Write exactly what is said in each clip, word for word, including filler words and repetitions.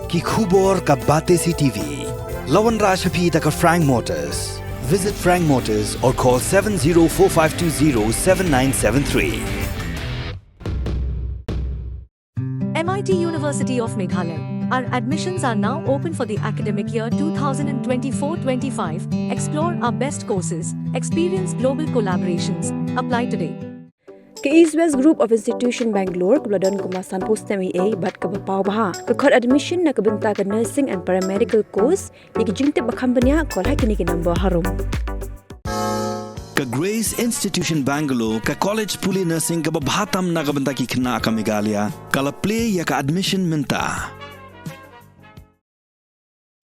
Ki khubor ka Batesi T V. La wanrah sha phi da ka Frank Motors. Visit Frank Motors or call seven zero four five two zero seven nine seven three. M I T University of Meghalaya. Our admissions are now open for the academic year two thousand twenty-four twenty-five. Explore our best courses, experience global collaborations. Apply today. Ka East West Group of Institution Bangalore kaba la don kumba sanphew snem eiei bad kaba paw bha ka khot admission na ka bynta ka nursing and paramedical course. Ïa ki jingtip ba kham bniah, call ha kine ki number harum. Ka Grace Institution Bangalore, ka college pule nursing kaba bha tam na ka bynta ki khynnah ka Meghalaya, ka la plie ïa ka admission mynta.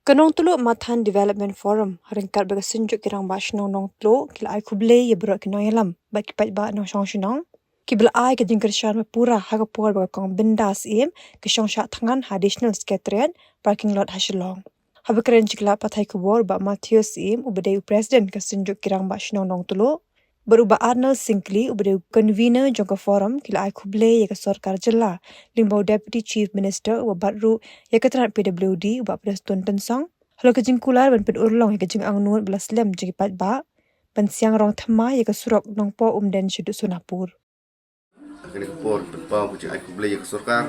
Ka Nongtluh Mathan Development Forum, ha ryngkat bad ka Synjuk ki Rangbah Shnong Nongtluh, ki la ai khublei ïa baroh ki nongïalam bad ki paidbah nongshong shnong kiba la ai ka jingkyrshan ba pura ha ka por ba ka Kong Bindas Syiem ka shong shah thngan ha Additional Secretariat parking lot ha Shillong. Haba kren sha ki lad pathai khubor, Bah Matthew Syiem, uba dei u President ka Synjuk ki Rangbah Shnong Nongtluh, bad u Bah Arnold Syngkli, uba dei u Convener jong ka Forum, ki la ai khublei ïa ka Sorkar Jylla lyngba u Deputy Chief Minister, uba bat ruh ïa ka tnad P W D, u Bah Prestone Tynsong halor ka jingkular ban pynurlong ïa ka jingangnud ba la slem jong ki paidbah ban siang rong thymmai ïa ka surok Nongpoh Umden shaduh Sonapur. Ha kane ka por pynpaw ka jingai khublei ïa ka Sorkar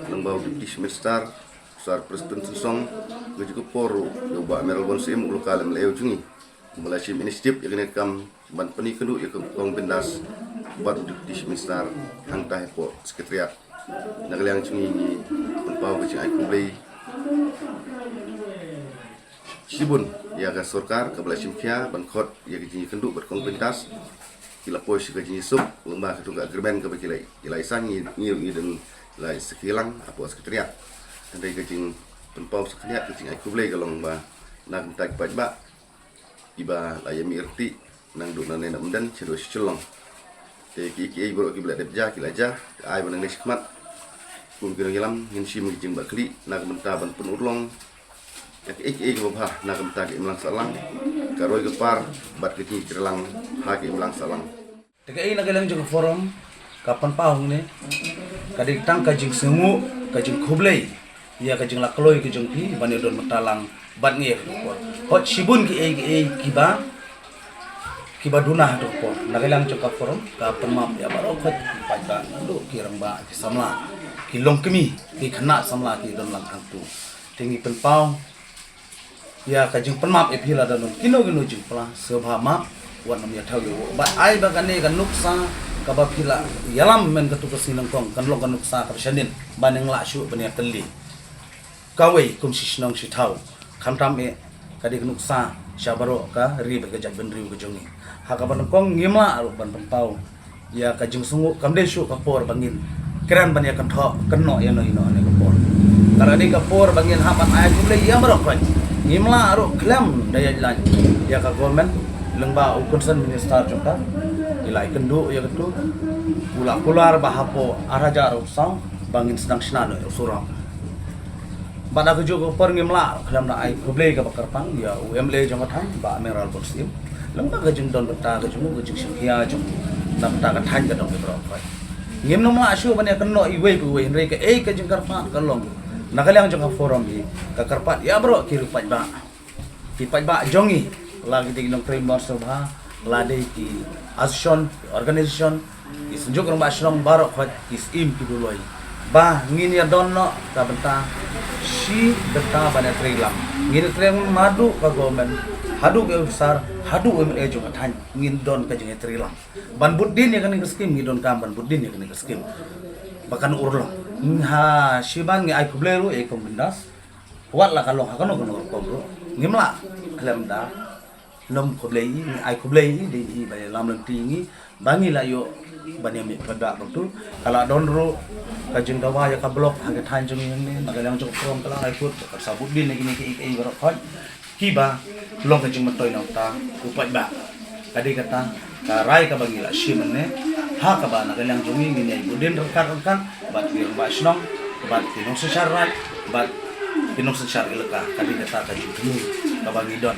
lyngba u Deputy Chief Minister, u Sir Prestone Tynsong, ha kane ka por ruh ïa u Bah Mayralborn Syiem, u Local M L A jong ngi, uba la shim initiative ïa kane ka kam ban pynïakynduh ïa ka Kong Bindas bad u Deputy Chief Minister hangta hapoh Secretariat. Na ka liang jong ngi, ngi pynpaw ka jingai khublei shibun ïa ka Sorkar kaba la shim khia ban khot ïa ka jingïakynduh bad Kong Bindas. Ki la poi sha ka jingïasuk lyngba katto ka agreement kaba ki la, ki la ïasain, ngi, ngi, ngi dang la sakhi lang hapoh Secretariat. Hynrei ka jingpynpaw sakhi ïa ka jingai khublei ka long ba na ka bynta ki paidbah kiba la ïa mih ryntih naduh nangne na Umden shaduh sha Shillong. Te kiei kiei baroh kiba la dep jia ki la jia, ka ai ba nangne shakhmat kum ki nongïalam ngin shim ki jingbakla na ka bynta ban pynurlong ïa kiei kiei kiba bha na ka bynta ka imlang sahlang, ka roi ka par bad ka jingïatreilang ha ka imlang sahlang. Te kaei na ka liang jong ka Forum ka pynpaw hangne ka dei tang ka jingsngewnguh, ka jingkhublei ïa ka jinglaitluid ka jong phi ban ïadon bynta lang bad ngi ha kane ka por. Hooid shibun kiei kiei kiba, kiba duna ha kane ka por. Na ka liang jong ka Forum ka pynmap ïa baroh khoit ki paidbah, naduh ki rangbah, ki samla, ki longkmie, ki khynnah samla ki don lang hangtu. Te ngi pynpaw ïa ka jingpynmap ïa phi lada don kino kino jingpla, sngewbha map, wat nym ïa thew ïa u. Bad ai ba kane ka nuksa kaba phi la ïalam mynta katto ka sngi nyngkong kan long ka nuksa kaba shadien ban ym lah shuh ban ïa kylli kawei kum shi shnong shi thaw. Khamtam eh ka dei ka nuksa sha baroh ka ri bad ka jaitbynriew ka jong ngi. Ha kaba nyngkong ngim lah ruh ban pynpaw ïa ka jingsngewnguh, kam dei shuh ka por ba ngin kren ban ïa kynthoh kynnoh ïa no ïa no ha kane ka por. Ka la dei ka por ba ngin hap ban ai khublei ïa baroh khoit. Ngim lah ruh khlem da ïaid line ïa ka government lyngba u concerned minister jong ka. Ki la ïakynduh ïa katu, u la kular ba hapoh ar hajar arphew saw ba ngin sdang shna noh ïa u surok. Bad ha kajuh ka por ngim lah khlem da ai khublei kaba kyrpang ïa u M L A jong ka thaiñ, Bah Mayralborn Syiem, lyngba ka jingdon bynta ka jong u, ka jingshim khia jong u na bynta ka thaiñ ka dong ka baroh khoit. Ngim nym lah shuh ban ïa kynnoh iwei pa iwei, hynrei kaei ka jingkyrpad ka long na ka liang jong ka Forum hi ka kyrpad ïa baroh ki riew paidbah, ki paidbah jong ngi, la ki dei ki nongtrei mon sngewbha, la dei ki association, ki organisation, ki Synjuk Rangbah Shnong baroh khoit, ki Syiem, ki Dolloi, ba ngin ïa don noh ka bynta shi bynta ban ïa trei lang. Ngin ïa trei lang naduh ka government haduh ka officer haduh M L A jong ka thaiñ, ngin don ka jingïatreilang ban bud dien ïa kane ka skim. Ngi donkam ban bud dien ïa kane ka skim ba kan urlong. Ha shiban ngi ai khublei ruh ïa i Kong Bindas, wat la ka long ha kano kano ka rukom ruh, ngim lah khlem da nym khublei i, ngi ai khublei i, dei i ba ïalam lynti ïa ngi ba ngi la ïoh ban ïa mih paidbah kumtu. Ka la don ruh ka jingdawa ïa ka block ha ka thaiñ jong ngi hangne, na ka liang jong ka Forum ka la ai kut ba kan sa bud dien ïa kine kiei kiei baroh khoit kiba long ka jingmyntoi na uta u paidbah. Ka dei kata ka rai kaba ngi la shim hangne, ha kaba na ka liang jong ngi ngin ïa bud dien ryngkat ryngkat bad ki rangbah shnong, bad ki nongsynshar raid, bad ki nongsynshar elaka. Ka dei kata ka jingthmu kaba ngi don.